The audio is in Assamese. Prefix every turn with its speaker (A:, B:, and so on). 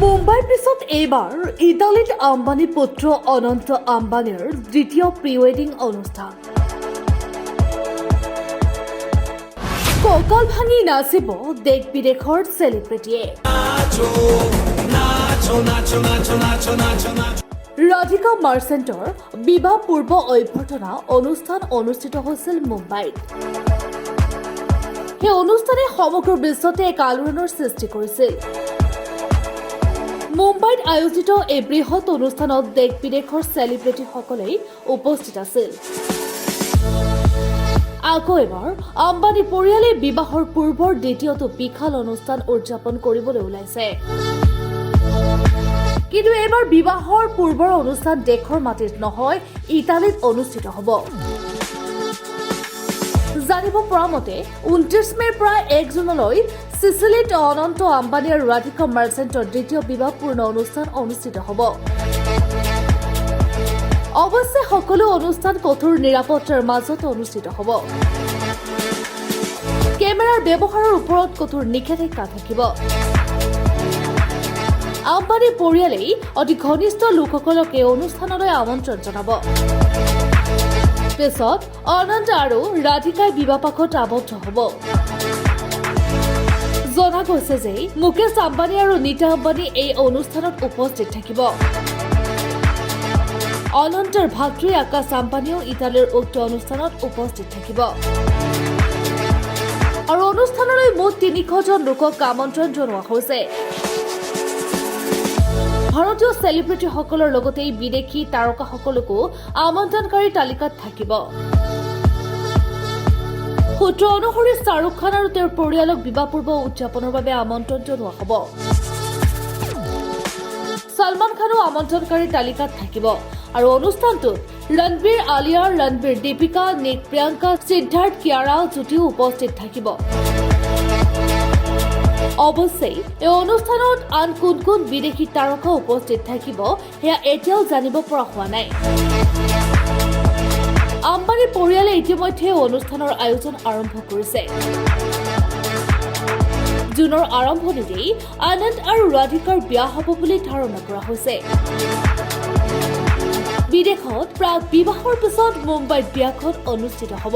A: মুম্বাইৰ পিছত এইবাৰ ইটালীত আম্বানী পুত্ৰ অনন্ত আম্বানীৰ দ্বিতীয় প্ৰি ৱেডিং অনুষ্ঠান। কঁকাল ভাঙি নাচিব দেশ বিদেশৰ চেলিব্ৰিটিয়ে। ৰাধিকা মাৰ্চেণ্টৰ বিবাহ পূৰ্ব অভ্যৰ্থনা অনুষ্ঠান অনুষ্ঠিত হৈছিল মুম্বাইত। সেই অনুষ্ঠানে সমগ্ৰ বিশ্বতে এক আলোড়নৰ সৃষ্টি কৰিছিল। মুম্বাইত আয়োজিত এই বৃহৎ অনুষ্ঠানত দেশ বিদেশৰ চেলিব্ৰিটিসকলেই উপস্থিত আছিল। আকৌ এবাৰ আম্বানী পৰিয়ালে বিবাহৰ পূৰ্বৰ দ্বিতীয়টো বিশাল অনুষ্ঠান উদযাপন কৰিবলৈ ওলাইছে। কিন্তু এইবাৰ বিবাহৰ পূৰ্বৰ অনুষ্ঠান দেশৰ মাটিত নহয়, ইটালীত অনুষ্ঠিত হ'ব। জানিব পৰা মতে, 29 মে'ৰ পৰা 1 জুনলৈ চিচিলিত অনন্ত আম্বানী আৰু ৰাধিকা মাৰ্চেণ্টৰ দ্বিতীয় বিবাহপূৰ্ণ অনুষ্ঠান অনুষ্ঠিত হ'ব। অৱশ্যে সকলো অনুষ্ঠান কঠোৰ নিৰাপত্তাৰ মাজত অনুষ্ঠিত হ'ব। কেমেৰাৰ ব্যৱহাৰৰ ওপৰত কঠোৰ নিষেধাজ্ঞা থাকিব। আম্বানী পৰিয়ালেই অতি ঘনিষ্ঠ লোকসকলক এই অনুষ্ঠানলৈ আমন্ত্ৰণ জনাব। পিছত অনন্ত আৰু ৰাধিকাই বিবাহপাশত আবদ্ধ হ'ব। জনা গৈছে যে মুকেশ আম্বানী আৰু নীতা আম্বানী এই অনুষ্ঠানত উপস্থিত থাকিব। অনন্তৰ ভাতৃ আকাশ আম্বানীও ইটালীৰ উক্ত অনুষ্ঠানত উপস্থিত থাকিব আৰু অনুষ্ঠানলৈ মুঠ 300জন লোকক আমন্ত্ৰণ জনোৱা হৈছে। ভাৰতীয় চেলিব্ৰিটিসকলৰ লগতে বিদেশী তাৰকাসকলকো আমন্ত্ৰণকাৰীৰ তালিকাত থাকিব। সূত্ৰ অনুসৰি, শ্বাহৰুখ খান আৰু তেওঁৰ পৰিয়ালক বিবাহপূৰ্ব উদযাপনৰ বাবে আমন্ত্ৰণ জনোৱা হ'ব। ছলমান খানো আমন্ত্ৰণকাৰীৰ তালিকাত থাকিব আৰু অনুষ্ঠানটোত ৰণবীৰ আলিয়া, ৰণবীৰ দীপিকা, নিক প্ৰিয়ংকা, সিদ্ধাৰ্থ কিয়াৰা জ্যোতিও উপস্থিত থাকিব। অৱশ্যে এই অনুষ্ঠানত আন কোন কোন বিদেশী তাৰকা উপস্থিত থাকিব, সেয়া এতিয়াও জানিব পৰা হোৱা নাই। আম্বানী পৰিয়ালে ইতিমধ্যে অনুষ্ঠানৰ আয়োজন আৰম্ভ কৰিছে। জুনৰ আৰম্ভণিতেই আনন্দ আৰু ৰাধিকাৰ বিয়া হ'ব বুলি ধাৰণা কৰা হৈছে। বিদেশত প্ৰাক বিবাহৰ পিছত মুম্বাইত বিয়াখন অনুষ্ঠিত হ'ব।